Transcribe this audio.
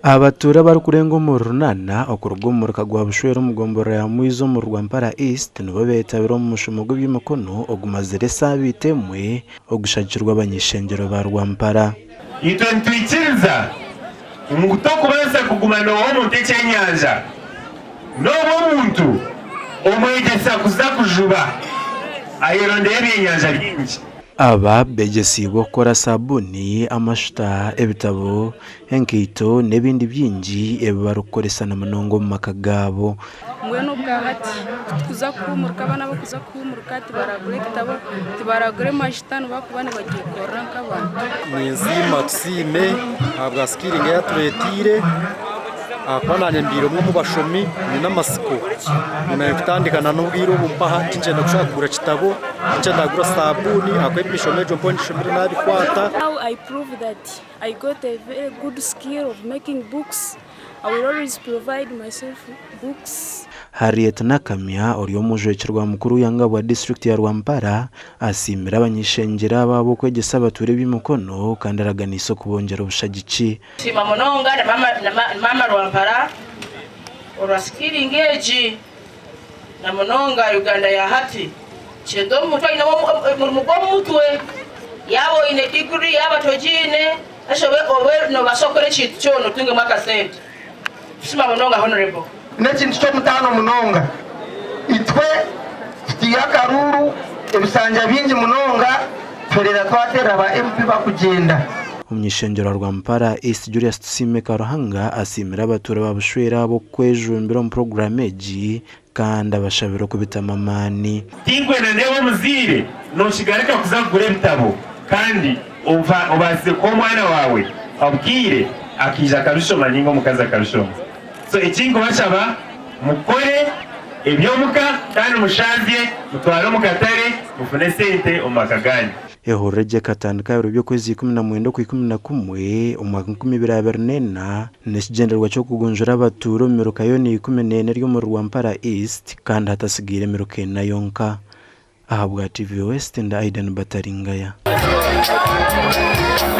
Abatuura abarikurenga omuri runana okuruga omu muruka gwa Bushwera omu gomborora ya Mwiza omuri Rwampara East nibo beetabire omu mushomo gw'eby'emikono ogumazire esaabiiti emwe ogushagikirwe abany'ishengyero ba Rwampara. Itwe nitwikiriza ngu tokubaasa kuguma nooha omuntu ekyenyanja n'obu omuntu omwegyesa kuza kujuba ayerondeyo ebyenyanja bingi. Aba beegyesiibwe okukora saabuuni, amashuta, ebitabo, enkaito n'ebindi bingi ebi barikukoresa na munonga omu maka gaabo. Mbwenu obwahati kutukuza kuhuumurika abaana abarikuza kuhuumurika tibaragura ebitabo, tibaragura majuta nibakuba nibagyekorera nk'abantu. Ninsiima Tusiime ahabwa skilling ei atureeteire ahakuba naanye mbaire omwe omu bashomi nyine amatsiko ngu naanye kutandika n'obwire obu mpaha tinkyenda kushusha kugura kitabo, tinkyenda kugura sabuuni ahakuba emishomo egyo mpaho ngishomire nabikwata. Now I prove that I got a very good skill of making books, I will always provide myself books. Harriet Nakamya ori omujwekyerwa mukuru w'eihanga bwa disiturikiti ya Rwampara asiimire abany'eishengyero aba ahabw'okwegyesa abatuura eby'emikono kandi araganiise okubongyera obushagiki. Nsiima munonga na maama Rwampara orwa skilling egi na munonga Uganda ya hati kyenda omuntu aine omurimo gw'omu mutwe yaaba oine diguri yaaba togiine haza obe nobaasa kukora ekintu kyona otungemu akasente. Tusiima munonga Honourable. N'ekintu ky'omutaano munonga. Itwe tutaire akaruuru ebisanja bingi munonga tuherera twateerera ba MP bakugyenda. Omuny'eishengyero wa Rwampara East Julius Tusiime Karuhanga asiimire abatuura ba Bushwera ahabw'okwejumbira omu puroguraamu egi kandi abashabire okubitamu amaani. Tinkwenda ndeebe omuzaire nooshigarika kuza kugura ebitabo kandi obaasize kuha omwana waawe obwire akaija akabishoma nainga omukazi akabishoma. So eki nkubashaba mukore eby'omuka kandi mushaazye mutware omu katare mufune esente omu maka gaanyu. Ehururu egi ekatandika aha biro by'okwezi 19 okwa 11 omwaka 2024 n'ekigyendererwa ky'okugunjura abatuura omu miruka yoona 14 eri omuri Rwampara East kandi hatasigaire emiruka ena yonka. Ahabwa TV West ndi Aidan Bataringaya.